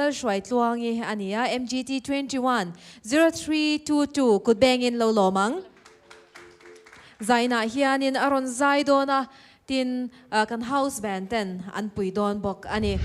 Lalhruaitluangi a ni a, MGT 21, 0322 kut bengin lo lawm ang. Zainah hianin a rawn zai dawn a, tin kan house band ten an pui dawn bawk a ni.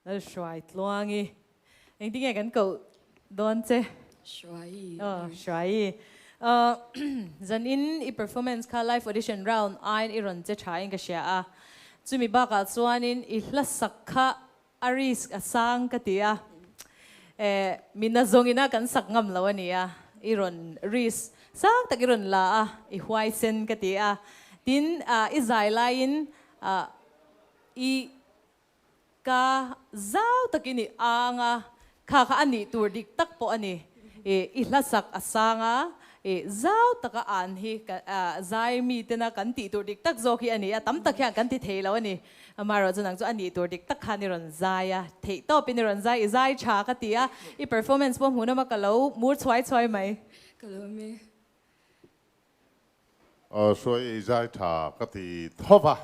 Lalhruai Tluangi, engtin nge kan koh dawn che? Hruai. Aw, Hruai. Zanin i performance kha live audition round aiin i rawn che tha in ka hria a, chumi bakah chuanin i hla sak kha A risk a sang ka ti a, eh, mi nazawngina kan sak ngam lo a nia, i rawn risk sang tak i rawn la a, i huaisen ka ti a, tin, i zai laiin, ah, i ka zau takin i ang a, kha kha a nih tur dik tak pawh a ni, i, i hla sak a sang a, i zau taka an hi ka, ah, zai mitena kan tih tur dik tak zawk hi a ni a, tam tak hian kan ti thei lo a ni. Amaherawh chu nang chu a nih tur dik tak khan i rawn zai a, theih tawpin i rawn zai, i zai tha ka ti a, i performance pawh hmuhnawm a ka lo mur chhuai chhuai mai. Ka lo mi. Aw Hruai i zai tha ka ti tho va,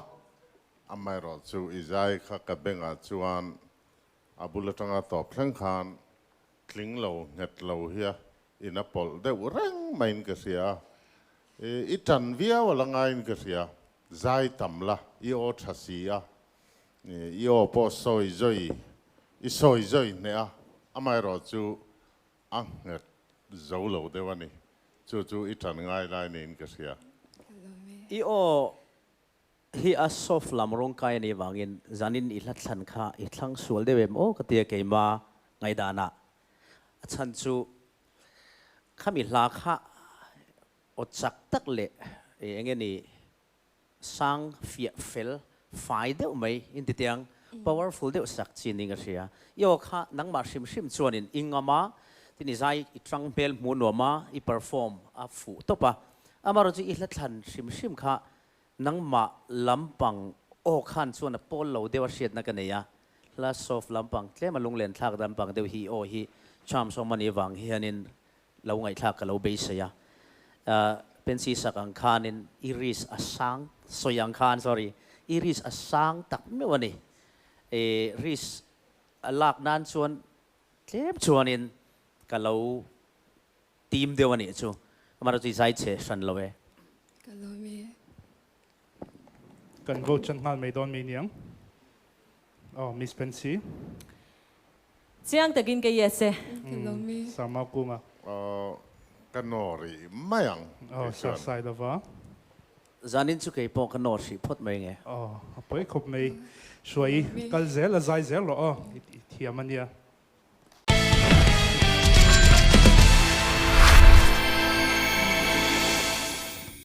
amaherawh chu i zai kha ka bengah chuan a bul atanga tawp thleng khan tling lo nghet lo hia in a pawlh deuh reng maiin ka hria a, i tan viau a la ngaiin ka hria. Zai tam la, i aw tha si a, i aw pawh sawi zawi, i sawi zawi hneh a, amaherawh chu a nghet zo lo deuh a ni. Chu chu i tan ngai lai niin ka hria. I aw hi a soft lam rawng kai a nih vangin zanin i hla thlan kha i thlang sual deuh em aw ka tia keima ngaihdanah. A chhan chu khami hla kha Aw chak tak leh eng nge ni sang fiah fel fai deuh mai in ti tiang powerful deuh sak chi ning a hria. I aw kha nangmah hrim hrim chuanin i ngam a, tin i zai i tang hmel hmuh nuam a, i perform a fuh tawp a. Amaherawhchu i hla thlan hrim hrim kha nangmah lampang aw khan chuan a pawl lo deuh a hriatna ka nei a, hla soft lampang tlem a lunglen thlak lampang deuh hi i aw hi charm sawm a nih vang hianin lo ngaihthlak ka lo beisei a, Pensy sak ang khanin i risk a sang, sawi ang khan sorry, i risk a sang tak meuh a ni. I risk lak nan chuan tlem chuanin ka lo tim deuh a nih chu. Amaherawhchu i zai chhe hran lo e. Ka lawm e. Kan vote chan nghal mai dawn mi niang. Aw Miss Pensy. Chiang takin ka yes e. Ka lawm e. Sama kunga. Aw ka nawr rih mai ang. Aw sa sai lova. Zanin chu kei pawh ka nawr hrih phawt mai nge. Aw a pawi khawp mai. Hruai kal zel a zai zel rawh aw i thiam a nia.